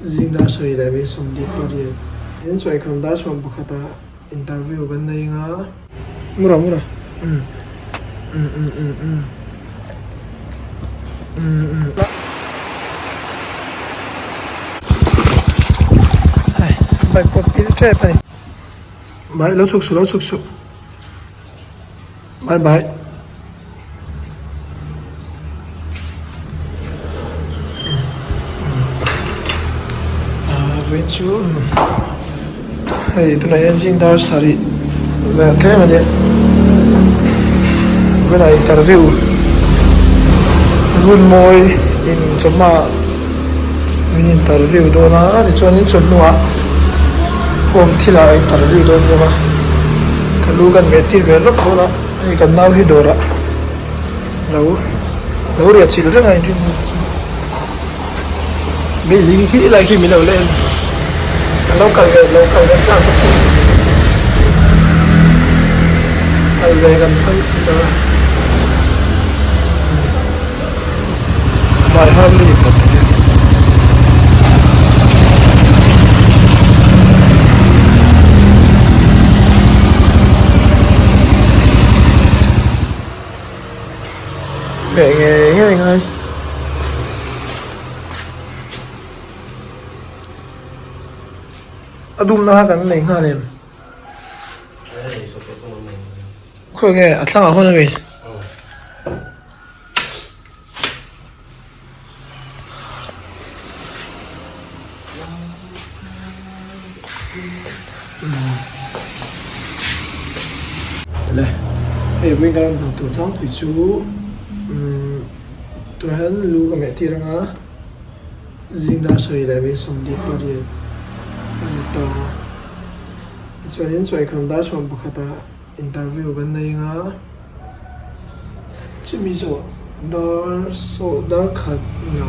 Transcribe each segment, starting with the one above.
Zing dar sawi leh min 28. In sawikham dar 11 ah interview kan nei anga. Mura mura umm umm umm umm umm umm umm. Hei bike pawh pil tep a ni. Bye lo chhuk suh lo chhuk suh. Bye bye. Vawiin chu hei tunah hian zing dar sarih leh tlem a nia vawiinah interview hun mawi in chawhma min interview dawn a tichuanin chawhnuah home thilah a interview dawn bawk a ka lu kan meh tir ve lawk dawn a hei kan nau hi dawrah lo lo riah chilh reng a inrin hi mi hling khi lai khi min lo la en an lo kal ve lo kal ve chak bawk si kal ve kan phal si lo a. By Harley Meh ngei ngei ngai. A dumna kha kan nei nghal em? Khawi nge a thlangah hawn a mi? Le hei vawiin ka rawn hmuh tur tlangpui chu umm tunah hian lu ka meh tir anga zing dar sawi leh min 28 a ni ta a tichuanin chawikham dar 11 ah interview kan nei anga. Chumi zawh dar sawh dar khat lo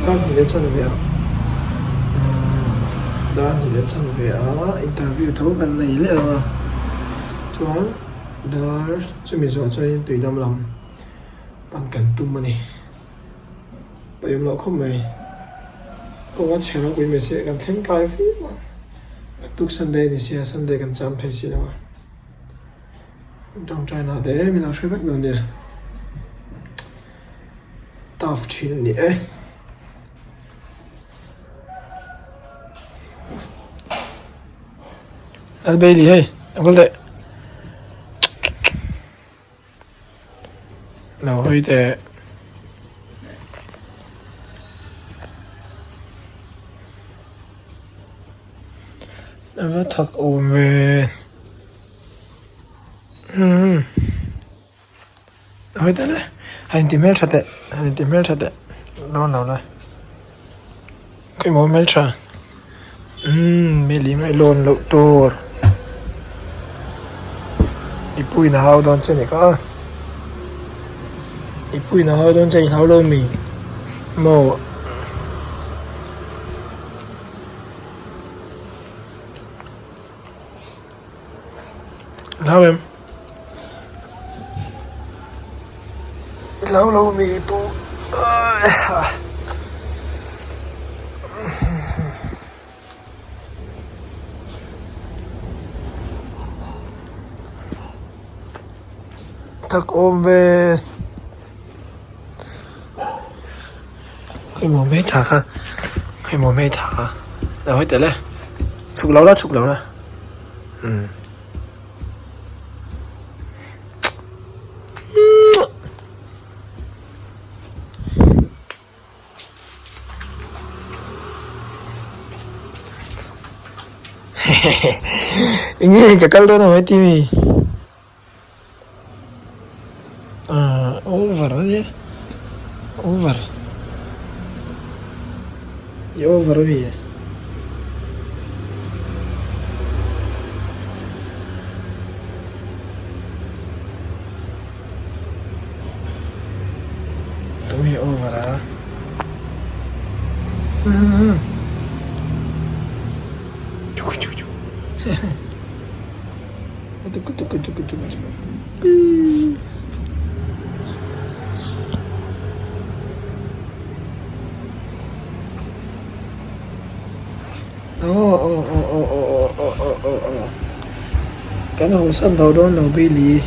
dar hnih leh chanve ah dar hnih leh chanve ah interview tho kan nei leh ang a chuan dar chumi zawh chuan tui dam lam pan kan tum a ni pawimawh loh khawp mai kawng a chhe ropui mai se kan thleng tlai viau ang naktuk sunday a ni sia sunday kan cham thei si lo a. Tawngtai na te min lo hre vek dawn nia tough thin a ni e. Lalbailey hei a kal teh lo hawi teh. A va thak awm ve. Umm hawi teh le han inti hmeltha teh han inti hmeltha teh dawn lo la khawimaw hmeltha umm mi lem a lawn loh tur i puiin a hau dawn che a ni kha i puiin a hau dawn che i hlau lo mi maw. Hlau em? I hlau lo mi pu Tak awm ve. Khawimaw hmel tha kha khawimaw hmel tha kha lo hawi tel e chhuk lo la chhuk lo la umm hehehe enge ka kal dawn ang timi. Ahh over a nia over i over a mi tunge over a umm hehe. Aw aw aw aw aw aw aw aw aw kan hawsan tho dawn lo Bailey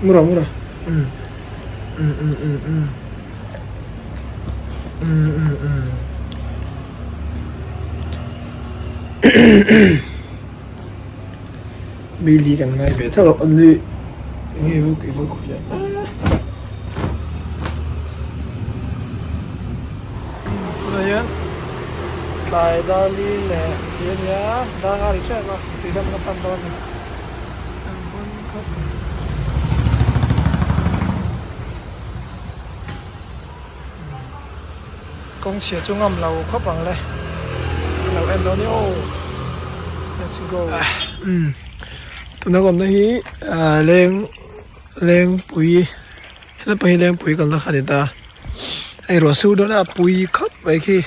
mura mura um um um um um um um um Bailey kan ngai ve tho a ni enge i va khawih a. Tunah hian tlai dar li leh hi a nia dar a ri tep a tui dam ka pan dawn a ni an pawn khawp mai. Kawng chhia chu ngam lo khawp ang le lo en dawn i aw let's go. Tuna ka awmna hi leng. Lengpui helai pawh hi lengpui kalna kha a ni ta hei ruah sur dawn a a pui khawp mai khi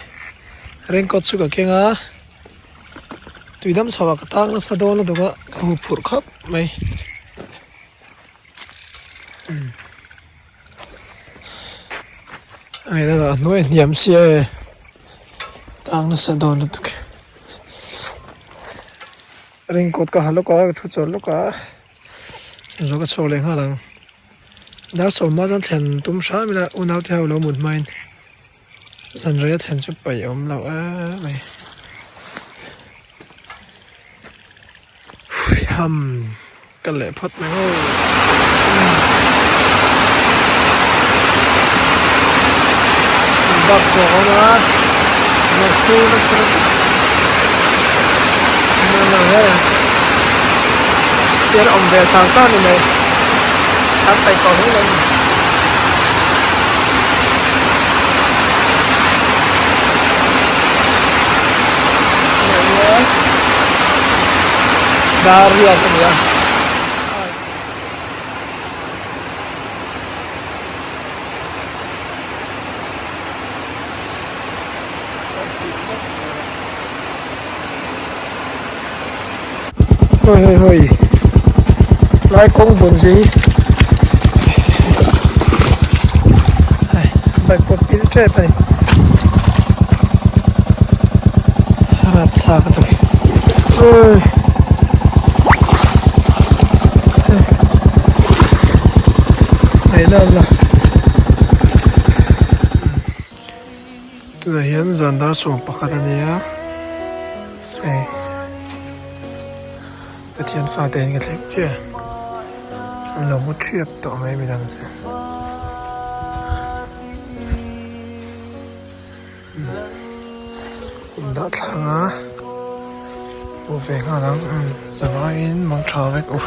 raincoat chu ka keng a tui dam chho ah ka tang nasa dawn lutuk a ka hu phurh khawp mai hei a hnuai a hniam sia e tang nasa dawn lutuk raincoat ka ha lawk a ka thu chawlh lawk a. Chawlh ka chhuak leh nghal ang. Dar sawmma chuan thlen tum hram ila unau te ho lo mut hmain zan rei a thlen chu paih awm loh em mai. Huiham ka leh phawt mai aw. Bak chhuak awm a ruah sur nasa lutuk hian awm ve chang chang a ni mai an paih tawh hle lo a ni. Dar riat a ni a. Hoi hoi hoi lai kawng bun zia hi hei bike pawh pil tep a ni rapthlak a ni oi hei la la. Tunah hian zan dar sawm pakhat a ni a hei Pathian fate in ka thleng chiah an lo mu thiap tawh mai midang chu in dah thlang a hmu ve nghal ang zavaiin mang tha vek u.